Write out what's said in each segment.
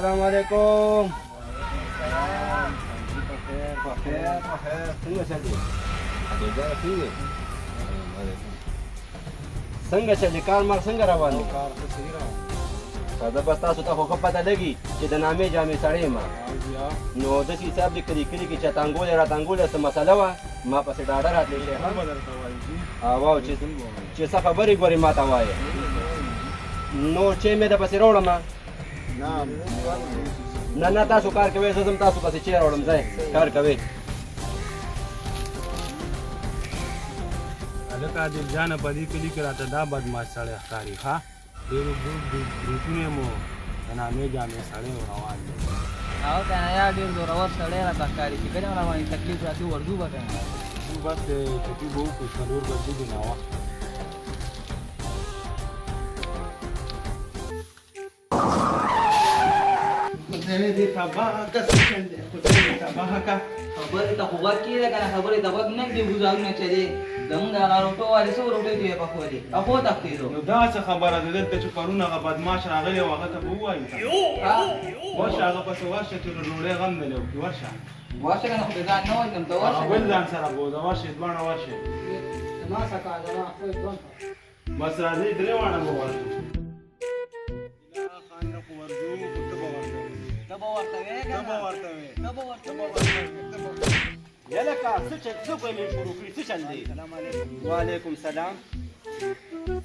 السلام علیکم. بخیر بخیر. څنګه چلې؟ څنګه چلې؟ کار مار څنګه روان دی؟ کار خو صحیح روان. ساده بس تاسو ته خو ښه پته لګي چې د نامې جامې سړی یم. نو داسې حساب دې کلي کلي کې چې تانګولې را تانګولې څه مسله وه ما پسې ډاډه راتلی شي. او چې څه خبرې ګورې ما ته وایې. نو چې مې د پسې راوړم؟ نه نه تاسو کار کوئ، زه ځم تاسو پسې چای راوړم. ځای کار کوئ. هلکه عادل جانه په دې کلي کې راته دا بدمعاش سړی ښکاري. ښه ډېر بریتونه مو د نامې جامې سړی روان دی. او که نه یار ډېر زورور سړی راته ښکاري چې کله هم راباندې تکلیف راځي ورځو به که نه. ځو بس دی چټي به وکړو، 4 بجې دي ناوخته. خدای دې تباه که څه چل دی، خدای دې تباه که. خبرې ته خو غوږ کېږده که نه، خبرې ته غوږ نه ږدې ګوزارونه چلې. زمونږ هغه روټو والې څو روټۍ دې پخولې هغو تښتېدو. نو دا څه خبره ده؟ دلته چې پرون هغه بدمعاش راغلی و هغه ته به ووایو. ورشه هغه پسې ورشه چې ډوډۍ غم نه لري ورشه. ورشه که نه خو ځان نه وژنم ته ورشه. بل ځان سره بوځه ورشئ دواړه ورشئ. زما څه کار زما خپل ژوند. بس راځئ درې واړه به ورشو. خان نه خو ورځو خو ته به ورته وې. ته به ورته وې که ته به ورته وې. ته به ورته وې. یلکه څه چل څه کوې مې شروع کړي څه چل دی؟ وعلیکم سلام.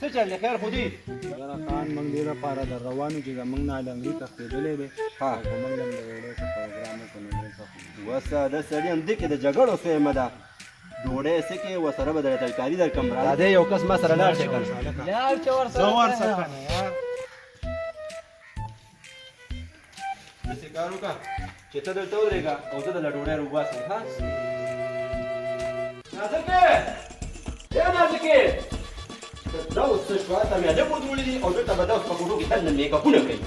څه چل دی؟ خیر خو دی؟ یاره خان موږ دې لپاره در روان یو چې زموږ نه لنګري تښتېدلی دی. ها خو موږ له د ډوډۍ څه پروګرام وکړو نو ډېر ښه خو. وسه د سړي هم دې کې د جګړو سویمه ده. ډوډۍ څه کې ورسره به درته ترکاري درکړم. دا دی یو کس ما سره لاړ شي که نه. لاړ شه ورسره. زه ورسره که نه یار. داسې کار وکړه چې ته دلته ودرېږه او زه درله ډوډۍ راوباسم. ها نازکې، ای نازکې، دا اوس څه شوه؟ ته مې هلک ودرولي دي او دلته به دا اوس په کوټو کې دننه میکاپونه کوي.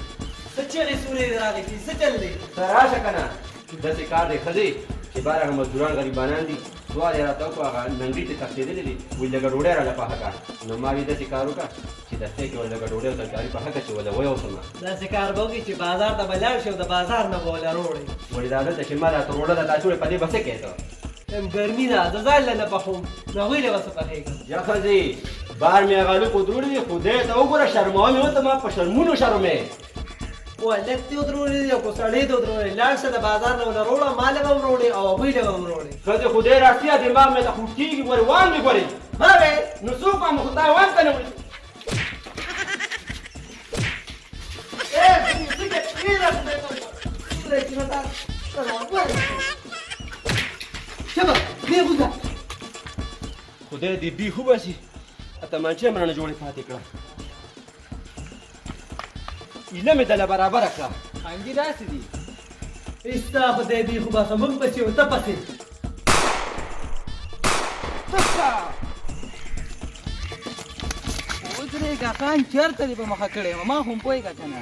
څه چغې سورې دې راغلې څه چل دی؟ ته راشه که نه. داسې کار دی ښځې چې بار هغه مزدوران غریبانان دي سوال یې راته وکړو، هغه لنګري ته تښتېدلي دي، وایي لږه ډوډۍ راله پخه کړه. نو ما وی داسې کار وکړه چې دستۍ کې ورله لږه ډوډۍ او ترکاري پخه کړه چې ورله ویوسم. داسې کار به وکړي چې بازار ته به لاړ شي او د بازار نه به ورله روړې. ولې دا دلته چې ما راته روړه ده تا چوړې په دې به څه کوې ته؟ ګرمي ده زه ځان له نه پخوم نو هغوی له به څه پخېږم. یا ښځې بار مې هغه هلک ودرولي دي، خدای ته وګوره شرموه مې ورته، ما په شرمونو شرمې. خو هلک دې ودرولي دي او که سړی دې ودرولي، لاړ شه د بازار نه ورله روړه، ما له به هم روړې او هغوی له به هم روړې. ښځې خدای راستیا دماغ مې ته خوټ کېږي، ګورې وان مې ګورې. ما وې نو څوک وام خو تا وان که نه وړي. خدای دې بیخ وباسي، تمانچه مې رانه جوړې پاتې کړه، ایله مې دله برابره کړه. خانجي داسې دي. ایستا خدای بیخ وباسه، موږ پسې او ته پسې. ودرېږه خان، چېرته دې په مخه کړی؟ ما خو هم پوهېږه که نه.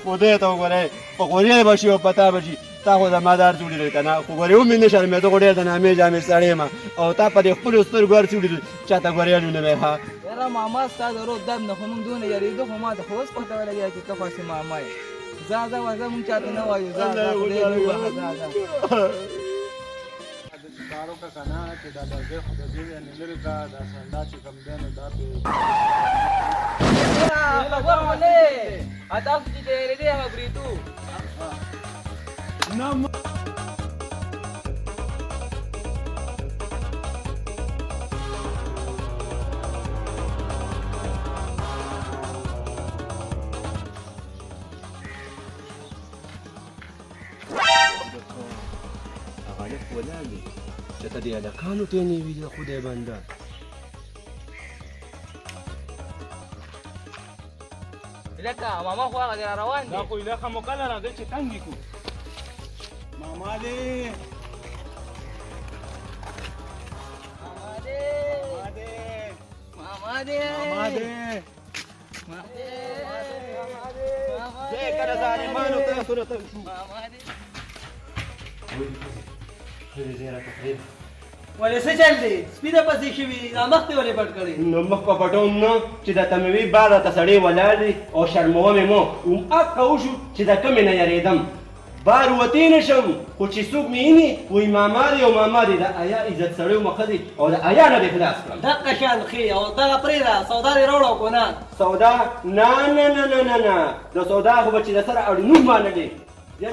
خدای ته وګورئ په خورې به شي او په تا به شي. تا خو زما دا هر څه ولیدل که نه؟ خو ګورې ومې نه شرمېده، خو ډېر د نامې جامې سړی یم او تا په دې خپلو سترګو هر څه ولیدل، چا ته ګورې نه وې. ها یاره ماما ستا د روب درد نه خو موږ دونه یارېدو، خو ما ته خو اوس پته ولګېده چې ته خو هسې ماما یې. ځه ځه ورځه، موږ چاته نه وایو. ځه ځه خدای دې ووهه، ځه ځه. داسې کار وکړه که نه چې دا لرګی خو د دې ځای نه لرې کړه، دا سنډا چې کوم دی نو دا پې خبر خو نه یې. تاسو چې تیارېدې هغه بریتو. نه هغه هلک ولاړ دی چې ته دې هلکانو ته یې نه وي د خدای بنده. لکه ماما خو هغه دی را روان دی. دا خو ایله ښه موقع ده، راځئ چې تنګ یې کړو. ماما دی، ماما دی، ماما دی، ماما دی، ماما دی، ماما دی، زه کله ظالمانو تاسو نه تنګ شو. ماما دی. ښځې ځای راته پرېږده. ولې څه چل دی؟ سپي د پسې شوي دا مخ دې ولې پټ کړی؟ نو مخ په پټوم نه چې د تموي بار راته سړی ولاړ دی او شرموه مې مو هم اقه وشو چې د کومې نه یرېدم. بار وتی نه شم، خو چې څوک مې ویني وایي ماما دی او ماما دی. د ایا عزت سړی ومه ښه دی او د ایا نه دې خلاص کړم. دقه شان ښې او دغه پرېږده، سودا دې راوړه او که نه؟ سودا؟ نه نه نه نه نه نه، د سودا خو به چې د سره اړینوم مانلې.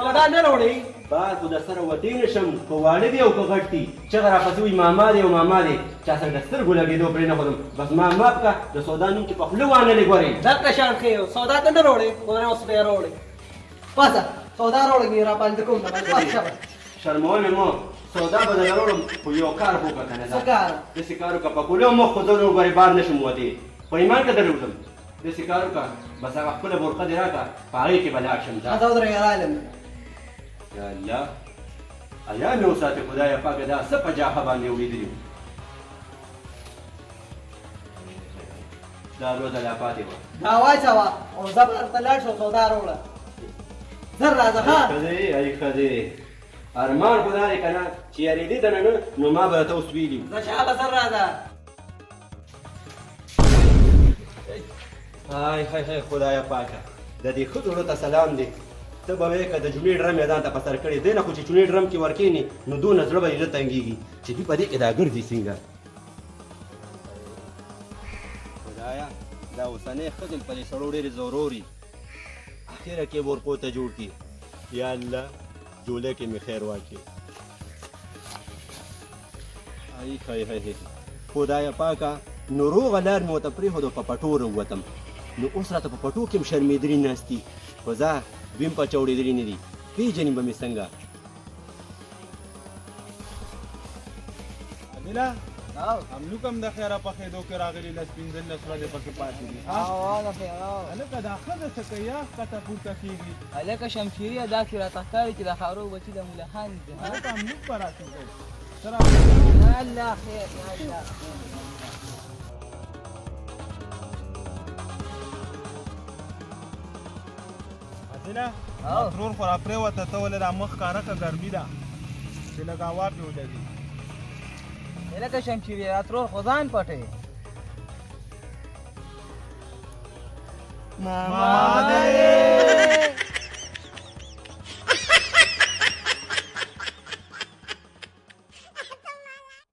سودا نه راوړې؟ بار خو د سره وتی نه شم، که واړه دي او که غټ دي، چغه راپسې وایي ماما دی او ماما دی. چا سره د سترګو لګېدو پرې نه ښودم، بس ما معاف کړه. د سودا نوم چې په خوله وانه لې ګورې. دقه شان ښې، سودا ته نه راوړې خو اوس به یې راوړې. پاسه سودا راوړې مې را باندې کوم نه باندې. پاسه شرموه مې مو، سودا به درله راوړم خو یو کار خو وکړه که نه. څه کار؟ داسې کار وکړه، په کولو مخ خو زه نور ګورې بار نه شم وتی، په ایمان که درله وځم. داسې کار وکړه، بس هغه خپله برقه دې راکړه، په هغې کې به لاړ شم. ځه زه ودرېږه رالم. یا الله الله مې وساتې خدایه پاکه، دا څه په جاخه باندې وړېدلي وو. دا لوزه لا پاتې وه. دا واچوه او زه به درته لاړ شم سودا راوړه. زر راځه. ښه ښځې ای ښځې، ارمان خو دا دی که نه چې یارېدې ته نه نو ما به درته اوس ویلي وو. زه شابه زر راځه. های های های خدایه پاکه، د دې ښځو زړه ته سلام دی. ته به وایې که د جمعې ډرم یې ځان ته په سر کړی دی نه، خو چې چوڼې ډرم کې ورکېني نو دونه زړه به یې نه تنګېږي چې دوی په دې کې دا ګرځي څنګه. خدایه دا اوسنۍ ښځې په دې سړو ډېرې ضروري اخره کې ورکو ته جوړ کړي. یا الله جوړه کې مې خیر واچوې. ای های های های خدایه پاکه، نو روغه لار مې ورته پرېښوده په پټو راووتم. نو اوس راته په پټو کې هم شرمېدلي ناست دي، خو ځه دوی هم په چوړېدلي نه دي، پېژني به مې څنګه. عادله هملوک هم د خیره په خېدو کې راغلي، لس پنځلس ورځې پکې پاتې دي. هلکه دا ښځه څه کوي؟ ښکته پورته کېږي. هلکه شمشېریه داسې راته ښکاري چې د خارو بچي د ملخان دي. هلکه هملوک به راشي. یا الله خیر، یا الله. عادله ترور خو راپرېوته، ته ولې دا مخ ښکاره کړه، ګرمي ده چې لږ هوا پرې ولګي. لکه شمشېرې دا ترور خو ځان پټوي. ماما دی.